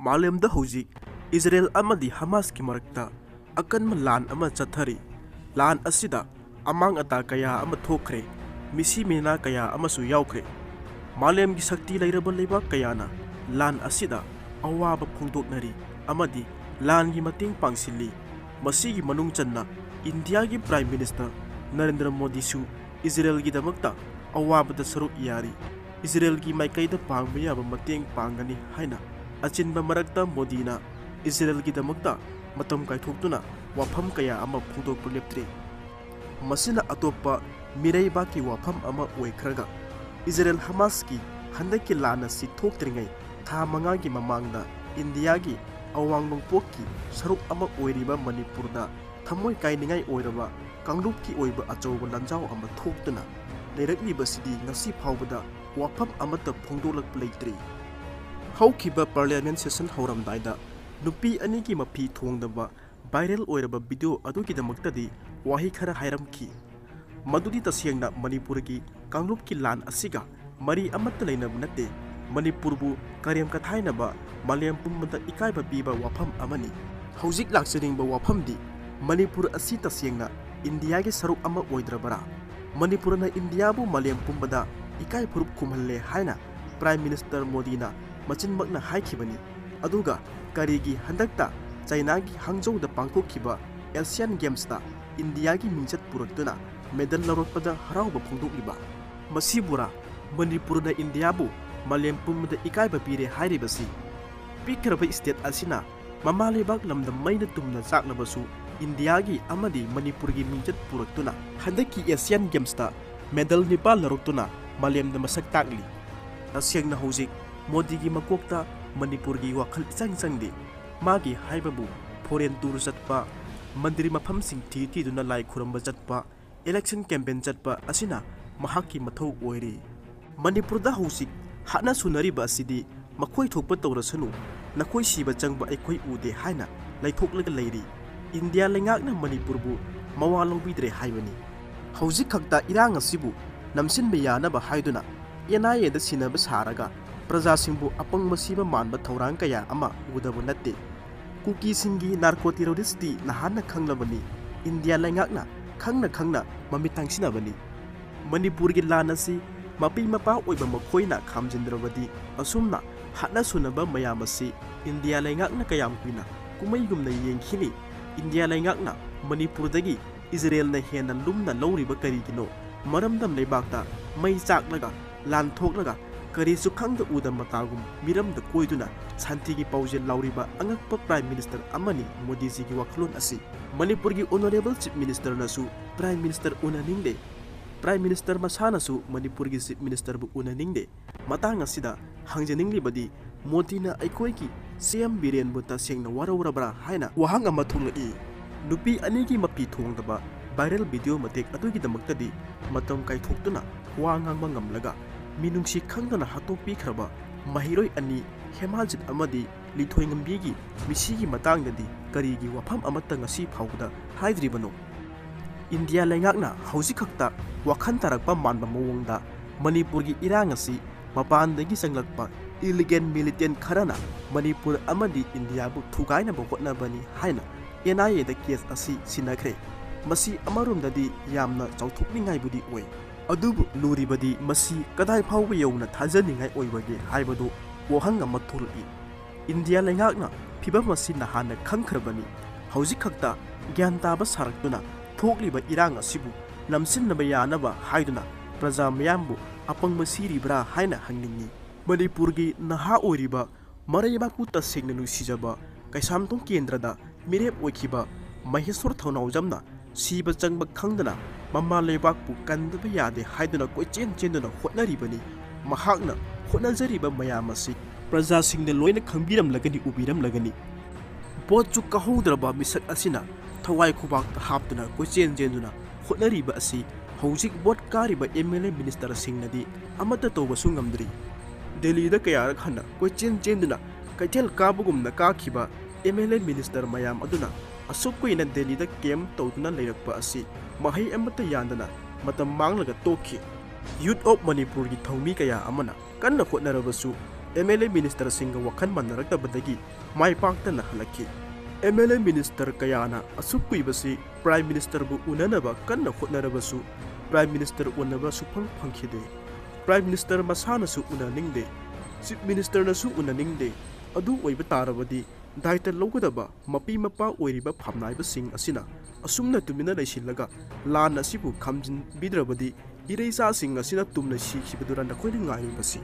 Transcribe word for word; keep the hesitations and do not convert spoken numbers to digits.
ꯃꯥꯂꯦꯝꯗ ꯍꯧꯖꯤꯛ ꯏꯖꯔꯦꯜ ꯑꯃꯗꯤ ꯍꯃꯥꯁꯀꯤ ꯃꯔꯛꯇ ꯑꯀꯟꯕ ꯂꯥꯟ ꯑꯃ ꯆꯠꯊꯔꯤ꯫ ꯂꯥꯟ ꯑꯁꯤꯗ ꯑꯃꯥꯡ ꯑꯇꯥ ꯀꯌꯥ ꯑꯃ ꯊꯣꯛꯈ꯭ꯔꯦ, ꯃꯤꯁꯤ ꯃꯤꯅꯥ ꯀꯌꯥ ꯑꯃꯁꯨ ꯌꯥꯎꯈ꯭ꯔꯦ꯫ ꯃꯥꯂꯦꯝꯒꯤ ꯁꯛꯇꯤ ꯂꯩꯔꯕ ꯂꯩꯕꯥꯛ ꯀꯌꯥꯅ ꯂꯥꯟ ꯑꯁꯤꯗ ꯑꯋꯥꯕ ꯐꯣꯡꯗꯣꯛꯅꯔꯤ ꯑꯃꯗꯤ ꯂꯥꯟꯒꯤ ꯃꯇꯦꯡ ꯄꯥꯡꯁꯤꯜꯂꯤ꯫ ꯃꯁꯤꯒꯤ ꯃꯅꯨꯡ ꯆꯟꯅ ꯏꯟꯗꯤꯌꯥꯒꯤ ꯄ꯭ꯔꯥꯏꯝ ꯃꯤꯅꯤꯁꯇꯔ ꯅꯔꯦꯟꯗ꯭ꯔ ꯃꯣꯗꯤꯁꯨ ꯏꯖꯔꯦꯜꯒꯤꯗꯃꯛꯇ ꯑꯋꯥꯕꯗ ꯁꯔꯨꯛ ꯌꯥꯔꯤ꯫ ꯏꯖꯔꯦꯜꯒꯤ ꯃꯥꯏꯀꯩꯗ ꯄꯥꯡꯕ ꯌꯥꯕ ꯃꯇꯦꯡ ꯄꯥꯡꯒꯅꯤ ꯍꯥꯏꯅ ꯑꯆꯤꯟꯕ ꯃꯔꯛꯇ ꯃꯣꯗꯤꯅ ꯏꯖꯔꯦꯜꯒꯤꯗꯃꯛꯇ ꯃꯇꯝ ꯀꯥꯏꯊꯣꯛꯇꯨꯅ ꯋꯥꯐꯝ ꯀꯌꯥ ꯑꯃ ꯐꯣꯡꯗꯣꯛꯄ ꯂꯦꯞꯇ꯭ꯔꯤ꯫ ꯃꯁꯤꯅ ꯑꯇꯣꯞꯄ ꯃꯤꯔꯩꯕꯥꯛꯀꯤ ꯋꯥꯐꯝ ꯑꯃ ꯑꯣꯏꯈ꯭ꯔꯒ, ꯏꯖꯔꯦꯜ ꯍꯃꯥꯁꯀꯤ ꯍꯟꯗꯛꯀꯤ ꯂꯥꯟ ꯑꯁꯤ ꯊꯣꯛꯇ꯭ꯔꯤꯉꯩ ꯊꯥ ꯃꯉꯥꯒꯤ ꯃꯃꯥꯡꯗ ꯏꯟꯗꯤꯌꯥꯒꯤ ꯑꯋꯥꯡ ꯅꯣꯡꯄꯣꯛꯀꯤ ꯁꯔꯨꯛ ꯑꯃ ꯑꯣꯏꯔꯤꯕ ꯃꯅꯤꯄꯨꯔꯗ ꯊꯃꯣꯏ ꯀꯥꯏꯅꯤꯡꯉꯥꯏ ꯑꯣꯏꯔꯕ ꯀꯥꯡꯂꯨꯞꯀꯤ ꯑꯣꯏꯕ ꯑꯆꯧꯕ ꯂꯥꯟꯖꯥꯎ ꯑꯃ ꯊꯣꯛꯇꯨꯅ ꯂꯩꯔꯛꯂꯤꯕꯁꯤꯗꯤ ꯉꯁꯤ ꯐꯥꯎꯕꯗ ꯋꯥꯐꯝ ꯑꯃꯠꯇ ꯐꯣꯡꯗꯣꯛꯂꯛꯄ ꯂꯩꯇ꯭ꯔꯤ꯫ ꯍꯧꯈꯤꯕ ꯄꯥꯔꯂꯤꯌꯥꯃꯦꯟ ꯁꯦꯁꯟ ꯍꯧꯔꯝꯗꯥꯏꯗ ꯅꯨꯄꯤ ꯑꯅꯤꯒꯤ ꯃꯐꯤ ꯊꯣꯡꯗꯕ ꯚꯥꯏꯔꯦꯜ ꯑꯣꯏꯔꯕ ꯚꯤꯗꯤꯑꯣ ꯑꯗꯨꯒꯤꯗꯃꯛꯇꯗꯤ ꯋꯥꯍꯩ ꯈꯔ ꯍꯥꯏꯔꯝꯈꯤ꯫ ꯃꯗꯨꯗꯤ ꯇꯁꯦꯡꯅ ꯃꯅꯤꯄꯨꯔꯒꯤ ꯀꯥꯡꯂꯨꯞꯀꯤ ꯂꯥꯟ ꯑꯁꯤꯒ ꯃꯔꯤ ꯑꯃꯠꯇ ꯂꯩꯅꯕ ꯅꯠꯇꯦ꯫ ꯃꯅꯤꯄꯨꯔꯕꯨ ꯀꯔꯦꯝ ꯀꯊꯥꯏꯅꯕ, ꯃꯥꯂꯦꯝ ꯄꯨꯝꯕꯗ ꯏꯀꯥꯏꯕ ꯄꯤꯕ ꯋꯥꯐꯝ ꯑꯃꯅꯤ꯫ ꯍꯧꯖꯤꯛ ꯂꯥꯛꯆꯅꯤꯡꯕ ꯋꯥꯐꯝꯗꯤ ꯃꯅꯤꯄꯨꯔ ꯑꯁꯤ ꯇꯁꯦꯡꯅ ꯏꯟꯗꯤꯌꯥꯒꯤ ꯁꯔꯨꯛ ꯑꯃ ꯑꯣꯏꯗ꯭ꯔꯕꯔꯥ? ꯃꯅꯤꯄꯨꯔꯅ ꯏꯟꯗꯤꯌꯥꯕꯨ ꯃꯥꯂꯦꯝ ꯄꯨꯝꯕꯗ ꯏꯀꯥꯏ ꯐꯨꯔꯨꯞ ꯈꯨꯝꯍꯜꯂꯦ ꯍꯥꯏꯅ ꯄ꯭ꯔꯥꯏꯝ ꯃꯤꯅꯤꯁꯇꯔ ꯃꯣꯗꯤꯅ ꯃꯆꯤꯟꯃꯛꯅ ꯍꯥꯏꯈꯤꯕꯅꯤ꯫ ꯑꯗꯨꯒ ꯀꯔꯤꯒꯤ ꯍꯟꯗꯛꯇ ꯆꯥꯏꯅꯥꯒꯤ ꯍꯥꯡꯖꯧꯗ ꯄꯥꯡꯊꯣꯛꯈꯤꯕ ꯑꯦꯁꯤꯌꯥꯟ ꯒꯦꯝꯁꯇ ꯏꯟꯗꯤꯌꯥꯒꯤ ꯃꯤꯡꯆꯠ ꯄꯨꯔꯛꯇꯨꯅ ꯃꯦꯗꯜ ꯂꯧꯔꯛꯄꯗ ꯍꯔꯥꯎꯕ ꯐꯣꯡꯗꯣꯛꯂꯤꯕ? ꯃꯁꯤꯕꯨꯔꯥ ꯃꯅꯤꯄꯨꯔꯅ ꯏꯟꯗꯤꯌꯥꯕꯨ ꯃꯥꯂꯦꯝ ꯄꯨꯝꯕꯗ ꯏꯀꯥꯏꯕ ꯄꯤꯔꯦ ꯍꯥꯏꯔꯤꯕꯁꯤ? ꯄꯤꯛꯈ꯭ꯔꯕ ꯁ꯭ꯇꯦꯠ ꯑꯁꯤꯅ ꯃꯃꯥ ꯂꯩꯕꯥꯛ ꯂꯝꯗꯝ ꯃꯩꯅ ꯇꯨꯝꯅ ꯆꯥꯛꯂꯕꯁꯨ ꯏꯟꯗꯤꯌꯥꯒꯤ ꯑꯃꯗꯤ ꯃꯅꯤꯄꯨꯔꯒꯤ ꯃꯤꯡꯆꯠ ꯄꯨꯔꯛꯇꯨꯅ ꯍꯟꯗꯛꯀꯤ ꯑꯦꯁꯤꯌꯥꯟ ꯒꯦꯝꯁꯇ ꯃꯦꯗꯜ ꯅꯤꯄꯥꯜ ꯂꯧꯔꯛꯇꯨꯅ ꯃꯥꯂꯦꯝꯗ ꯃꯁꯛ ꯇꯥꯛꯂꯤ꯫ ꯇꯁꯦꯡꯅ ꯍꯧꯖꯤꯛ ꯃꯣꯗꯤꯒꯤ ꯃꯀꯣꯛꯇ ꯃꯅꯤꯄꯨꯔꯒꯤ ꯋꯥꯈꯜ ꯏꯆꯪ ꯆꯪꯗꯦ꯫ ꯃꯥꯒꯤ ꯍꯥꯏꯕꯕꯨ ꯐꯣꯔꯦꯟ ꯇꯨꯔ ꯆꯠꯄ, ꯃꯟꯗꯤꯔ ꯃꯐꯝꯁꯤꯡ ꯊꯤ ꯊꯤꯗꯨꯅ ꯂꯥꯏ ꯈꯨꯔꯨꯝꯕ ꯆꯠꯄ, ꯏꯂꯦꯛꯁꯟ ꯀꯦꯝꯄꯦꯟ ꯆꯠꯄ ꯑꯁꯤꯅ ꯃꯍꯥꯛꯀꯤ ꯃꯊꯧ ꯑꯣꯏꯔꯤ꯫ ꯃꯅꯤꯄꯨꯔꯗ ꯍꯧꯖꯤꯛ ꯍꯥꯠꯅ ꯁꯨꯅꯔꯤꯕ ꯑꯁꯤꯗꯤ ꯃꯈꯣꯏ ꯊꯣꯛꯄ ꯇꯧꯔꯁꯅꯨ, ꯅꯈꯣꯏ ꯁꯤꯕ ꯆꯪꯕ ꯑꯩꯈꯣꯏ ꯎꯗꯦ ꯍꯥꯏꯅ ꯂꯩꯊꯣꯛꯂꯒ ꯂꯩꯔꯤ꯫ ꯏꯟꯗꯤꯌꯥ ꯂꯩꯉꯥꯛꯅ ꯃꯅꯤꯄꯨꯔꯕꯨ ꯃꯋꯥ ꯂꯧꯕꯤꯗ꯭ꯔꯦ ꯍꯥꯏꯕꯅꯤ꯫ ꯍꯧꯖꯤꯛ ꯈꯛꯇ ꯏꯔꯥꯡ ꯑꯁꯤꯕꯨ ꯅꯝꯁꯤꯟꯕ ꯌꯥꯅꯕ ꯍꯥꯏꯗꯨꯅ ꯑꯦꯟ ꯑꯥꯏ ꯑꯦꯗ ꯁꯤꯟꯅꯕ ꯁꯥꯔꯒ ꯄ꯭ꯔꯖꯥꯁꯤꯡꯕꯨ ꯑꯄꯪꯕ ꯁꯤꯕ ꯃꯥꯟꯕ ꯊꯧꯔꯥꯡ ꯀꯌꯥ ꯑꯃ ꯎꯗꯕ ꯅꯠꯇꯦ꯫ ꯀꯨꯀꯤꯁꯤꯡꯒꯤ ꯅꯥꯔꯀꯣ ꯇꯦꯔꯣꯔꯤꯁꯇꯤ ꯅꯍꯥꯟꯅ ꯈꯪꯂꯕꯅꯤ꯫ ꯏꯟꯗꯤꯌꯥ ꯂꯩꯉꯥꯛꯅ ꯈꯪꯅ ꯈꯪꯅ ꯃꯃꯤꯠ ꯇꯥꯡꯁꯤꯟꯅꯕꯅꯤ꯫ ꯃꯅꯤꯄꯨꯔꯒꯤ ꯂꯥꯟ ꯑꯁꯤ ꯃꯄꯤ ꯃꯄꯥ ꯑꯣꯏꯕ ꯃꯈꯣꯏꯅ ꯈꯥꯝꯖꯤꯟꯗ꯭ꯔꯕꯗꯤ ꯑꯁꯨꯝꯅ ꯍꯥꯠꯅ ꯁꯨꯅꯕ ꯃꯌꯥꯝ ꯑꯁꯤ ꯏꯟꯗꯤꯌꯥ ꯂꯩꯉꯥꯛꯅ ꯀꯌꯥꯝ ꯀꯨꯏꯅ ꯀꯨꯝꯍꯩꯒꯨꯝꯅ ꯌꯦꯡꯈꯤꯅꯤ? ꯏꯟꯗꯤꯌꯥ ꯂꯩꯉꯥꯛꯅ ꯃꯅꯤꯄꯨꯔꯗꯒꯤ ꯏꯖꯔꯦꯜꯅ ꯍꯦꯟꯅ ꯂꯨꯝꯅ ꯂꯧꯔꯤꯕ ꯀꯔꯤꯒꯤꯅꯣ? ꯃꯔꯝꯗꯝ ꯂꯩꯕꯥꯛꯇ ꯃꯩ ꯆꯥꯛꯂꯒ, ꯂꯥꯟ ꯊꯣꯛꯂꯒ, ꯀꯔꯤꯁꯨ ꯈꯪꯗ ꯎꯗ ꯃꯇꯥꯒꯨꯝ ꯃꯤꯔꯝꯗ ꯀꯣꯏꯗꯨꯅ ꯁꯥꯟꯇꯤꯒꯤ ꯄꯥꯎꯖꯦꯜ ꯂꯥꯎꯔꯤꯕ ꯑꯉꯛꯄ Prime Minister ꯑꯃꯅꯤ ꯃꯣꯗꯤꯖꯤꯒꯤ ꯋꯥꯈꯜꯂꯣꯟ ꯑꯁꯤ꯫ ꯃꯅꯤꯄꯨꯔꯒꯤ Honourable Chief Ministerꯅꯁꯨ Prime Minister ꯎꯅꯅꯤꯡꯗꯦ꯫ Prime Minister ꯃꯁꯥꯅꯁꯨ ꯃꯅꯤꯄꯨꯔꯒꯤ Chief Ministerꯕꯨ ꯎꯅꯅꯤꯡꯗꯦ꯫ ꯃꯇꯥꯡ ꯑꯁꯤꯗ ꯍꯪꯖꯅꯤꯡꯂꯤꯕꯗꯤ, ꯃꯣꯗꯤꯅ ꯑꯩꯈꯣꯏꯒꯤ ꯁꯤ ꯑꯦꯝ ꯕꯤꯔꯦꯟꯕꯨ ꯇꯁꯦꯡꯅ ꯋꯥꯔꯧꯔꯕ꯭ꯔꯥ ꯍꯥꯏꯅ ꯋꯥꯍꯪ ꯑꯃ ꯊꯣꯛꯂꯛꯏ꯫ ꯅꯨꯄꯤ ꯑꯅꯤꯒꯤ ꯃꯄꯤ ꯊꯣꯡꯗꯕ viral video ꯃꯇꯦꯛ ꯑꯗꯨꯒꯤꯗꯃꯛꯇꯗꯤ ꯃꯇꯝ ꯀꯥꯏꯊꯣꯛꯇꯨꯅ ꯋꯥ ꯉꯥꯡꯕ ꯉꯝꯂꯒ, ꯃꯤꯅꯨꯡꯁꯤ ꯈꯪꯗꯅ ꯍꯥꯠꯇꯣꯛꯄꯤꯈ꯭ꯔꯕ ꯃꯍꯩꯔꯣꯏ ꯑꯅꯤ ꯍꯦꯃꯥꯖꯤꯠ ꯑꯃꯗꯤ ꯂꯤꯊꯣꯏꯉꯝꯕꯤꯒꯤ ꯃꯤꯁꯤꯒꯤ ꯃꯇꯥꯡꯗꯗꯤ ꯀꯔꯤꯒꯤ ꯋꯥꯐꯝ ꯑꯃꯠꯇ ꯉꯁꯤ ꯐꯥꯎꯕꯗ ꯍꯥꯏꯗ꯭ꯔꯤꯕꯅꯣ? ꯏꯟꯗꯤꯌꯥ ꯂꯩꯉꯥꯛꯅ ꯍꯧꯖꯤꯛ ꯈꯛꯇ ꯋꯥꯈꯜ ꯇꯥꯔꯛꯄ ꯃꯥꯟꯕ ꯃꯑꯣꯡꯗ ꯃꯅꯤꯄꯨꯔꯒꯤ ꯏꯔꯥꯡ ꯑꯁꯤ ꯃꯄꯥꯟꯗꯒꯤ ꯆꯪꯂꯛꯄ illegal militant ꯈꯔꯅ ꯃꯅꯤꯄꯨꯔ ꯑꯃꯗꯤ ꯏꯟꯗꯤꯌꯥꯕꯨ ꯊꯨꯒꯥꯏꯅꯕ ꯍꯣꯠꯅꯕꯅꯤ ꯍꯥꯏꯅ N I Aꯗ case ꯑꯁꯤ ꯁꯤꯟꯅꯈ꯭ꯔꯦ꯫ ꯃꯁꯤ ꯑꯃꯔꯣꯝꯗꯗꯤ ꯌꯥꯝꯅ ꯆꯥꯎꯊꯣꯛꯅꯤꯡꯉꯥꯏꯕꯨꯗꯤ ꯑꯣꯏ, ꯑꯗꯨꯕꯨ ꯂꯨꯔꯤꯕꯗꯤ ꯃꯁꯤ ꯀꯗꯥꯏ ꯐꯥꯎꯕ ꯌꯧꯅ ꯊꯥꯖꯅꯤꯡꯉꯥꯏ ꯑꯣꯏꯕꯒꯦ ꯍꯥꯏꯕꯗꯨ ꯋꯥꯍꯪ ꯑꯃ ꯊꯣꯛꯂꯛꯏ꯫ ꯏꯟꯗꯤꯌꯥ ꯂꯩꯉꯥꯛꯅ ꯐꯤꯚꯝ ꯑꯁꯤ ꯅꯍꯥꯟꯅ ꯈꯪꯈ꯭ꯔꯕꯅꯤ꯫ ꯍꯧꯖꯤꯛ ꯈꯛꯇ ꯒ꯭ꯌꯥꯟ ꯇꯥꯕ ꯁꯥꯔꯛꯇꯨꯅ ꯊꯣꯛꯂꯤꯕ ꯏꯔꯥꯡ ꯑꯁꯤꯕꯨ ꯅꯝꯁꯤꯟꯅꯕ ꯌꯥꯅꯕ ꯍꯥꯏꯗꯨꯅ ꯄ꯭ꯔꯖꯥ ꯃꯌꯥꯝꯕꯨ ꯑꯄꯪꯕ ꯁꯤꯔꯤꯕ꯭ꯔꯥ ꯍꯥꯏꯅ ꯍꯪꯅꯤꯡꯏ꯫ ꯃꯅꯤꯄꯨꯔꯒꯤ ꯅꯍꯥ ꯑꯣꯏꯔꯤꯕ ꯃꯔꯩꯕꯥꯛꯄꯨ ꯇꯁꯦꯡꯅ ꯅꯨꯡꯁꯤꯖꯕ ꯀꯩꯁꯥꯝꯊꯣꯡ ꯀꯦꯟꯗ꯭ꯔꯗ ꯃꯤꯔꯦꯞ ꯑꯣꯏꯈꯤꯕ ꯃꯍꯦꯁꯣꯔ ꯊꯧꯅꯥꯎꯖꯝꯅ ꯁꯤꯕ ꯆꯪꯕ ꯈꯪꯗꯅ ꯃꯃꯥ ꯂꯩꯕꯥꯛꯄꯨ ꯀꯟꯗꯕ ꯌꯥꯗꯦ ꯍꯥꯏꯗꯨꯅ ꯀꯣꯏꯆꯦꯟ ꯆꯦꯟꯗꯨꯅ ꯍꯣꯠꯅꯔꯤꯕꯅꯤ꯫ ꯃꯍꯥꯛꯅ ꯍꯣꯠꯅꯖꯔꯤꯕ ꯃꯌꯥꯝ ꯑꯁꯤ ꯄ꯭ꯔꯖꯥꯁꯤꯡꯅ ꯂꯣꯏꯅ ꯈꯪꯕꯤꯔꯝꯂꯒꯅꯤ, ꯎꯕꯤꯔꯝꯂꯒꯅꯤ꯫ ꯚꯣꯠꯁꯨ ꯀꯥꯍꯧꯗ꯭ꯔꯕ ꯃꯤꯁꯛ ꯑꯁꯤꯅ ꯊꯋꯥꯏ ꯈꯨꯕꯥꯛꯇ ꯍꯥꯞꯇꯨꯅ ꯀꯣꯏꯆꯦꯟ ꯆꯦꯟꯗꯨꯅ ꯍꯣꯠꯅꯔꯤꯕ ꯑꯁꯤ ꯍꯧꯖꯤꯛ ꯚꯣꯠ ꯀꯥꯔꯤꯕ M L A ministerꯁꯤꯡꯅꯗꯤ ꯑꯃꯠꯇ ꯇꯧꯕꯁꯨ ꯉꯝꯗ꯭ꯔꯤ꯫ ꯗꯦꯜꯂꯤꯗ ꯀꯌꯥꯔꯛ ꯍꯟꯅ ꯀꯣꯏꯆꯦꯟ ꯆꯦꯟꯗꯨꯅ ꯀꯩꯊꯦꯜ ꯀꯥꯕꯒꯨꯝꯅ ꯀꯥꯈꯤꯕ M L A minister ꯃꯌꯥꯝ ꯑꯗꯨꯅ ꯑꯁꯨꯛ ꯀꯨꯏꯅ ꯗꯦꯜꯂꯤꯗ camp ꯇꯧꯗꯨꯅ ꯂꯩꯔꯛꯄ ꯑꯁꯤ ꯃꯍꯩ ꯑꯃꯠꯇ ꯌꯥꯟꯗꯅ ꯃꯇꯝ ꯃꯥꯡꯂꯒ ꯇꯣꯛꯈꯤ꯫ Youth of ꯃꯅꯤꯄꯨꯔꯒꯤ ꯊꯧꯃꯤ ꯀꯌꯥ ꯑꯃꯅ ꯀꯟꯅ ꯍꯣꯠꯅꯔꯕꯁꯨ ꯑꯦꯝ ꯑꯦꯜ ꯑꯦ ꯃꯤꯅꯤꯁꯇꯔꯁꯤꯡꯒ ꯋꯥꯈꯜ ꯃꯥꯟꯅꯔꯛꯇꯕꯗꯒꯤ ꯃꯥꯏ ꯄꯥꯛꯇꯅ ꯍꯜꯂꯛꯈꯤ꯫ ꯑꯦꯝ ꯑꯦꯜ ꯑꯦ ꯃꯤꯅꯤꯁꯇꯔ ꯀꯌꯥꯅ ꯑꯁꯨꯛ ꯀꯨꯏꯕꯁꯤ ꯄ꯭ꯔꯥꯏꯝ ꯃꯤꯅꯤꯁꯇꯔꯕꯨ ꯎꯅꯅꯕ ꯀꯟꯅ ꯍꯣꯠꯅꯔꯕꯁꯨ ꯄ꯭ꯔꯥꯏꯝ ꯃꯤꯅꯤꯁꯇꯔ ꯎꯅꯕ ꯁꯨꯐꯪ ꯐꯪꯈꯤꯗꯦ꯫ ꯄ꯭ꯔꯥꯏꯝ ꯃꯤꯅꯤꯁꯇꯔ ꯃꯁꯥꯅꯁꯨ ꯎꯅꯅꯤꯡꯗꯦ, ꯆꯤꯐ ꯃꯤꯅꯤꯁꯇꯔꯅꯁꯨ ꯎꯅꯅꯤꯡꯗꯦ꯫ ꯑꯗꯨ ꯑꯣꯏꯕ ꯇꯥꯔꯕꯗꯤ ꯗꯥꯏꯇ ꯂꯧꯒꯗꯕ ꯃꯄꯤ ꯃꯄꯥ ꯑꯣꯏꯔꯤꯕ ꯐꯝꯅꯥꯏꯕꯁꯤꯡ ꯑꯁꯤꯅ ꯑꯁꯨꯝꯅ ꯇꯨꯃꯤꯟꯅ ꯂꯩꯁꯤꯜꯂꯒ ꯂꯥꯟ ꯑꯁꯤꯕꯨ ꯈꯥꯝꯖꯤꯟꯕꯤꯗ꯭ꯔꯕꯗꯤ ꯏꯔꯩꯆꯥꯁꯤꯡ ꯑꯁꯤꯅ ꯇꯨꯝꯅ ꯁꯤꯈꯤꯕꯗꯨꯔ ꯅꯈꯣꯏꯅ ꯉꯥꯏꯔꯤꯕꯁꯤ?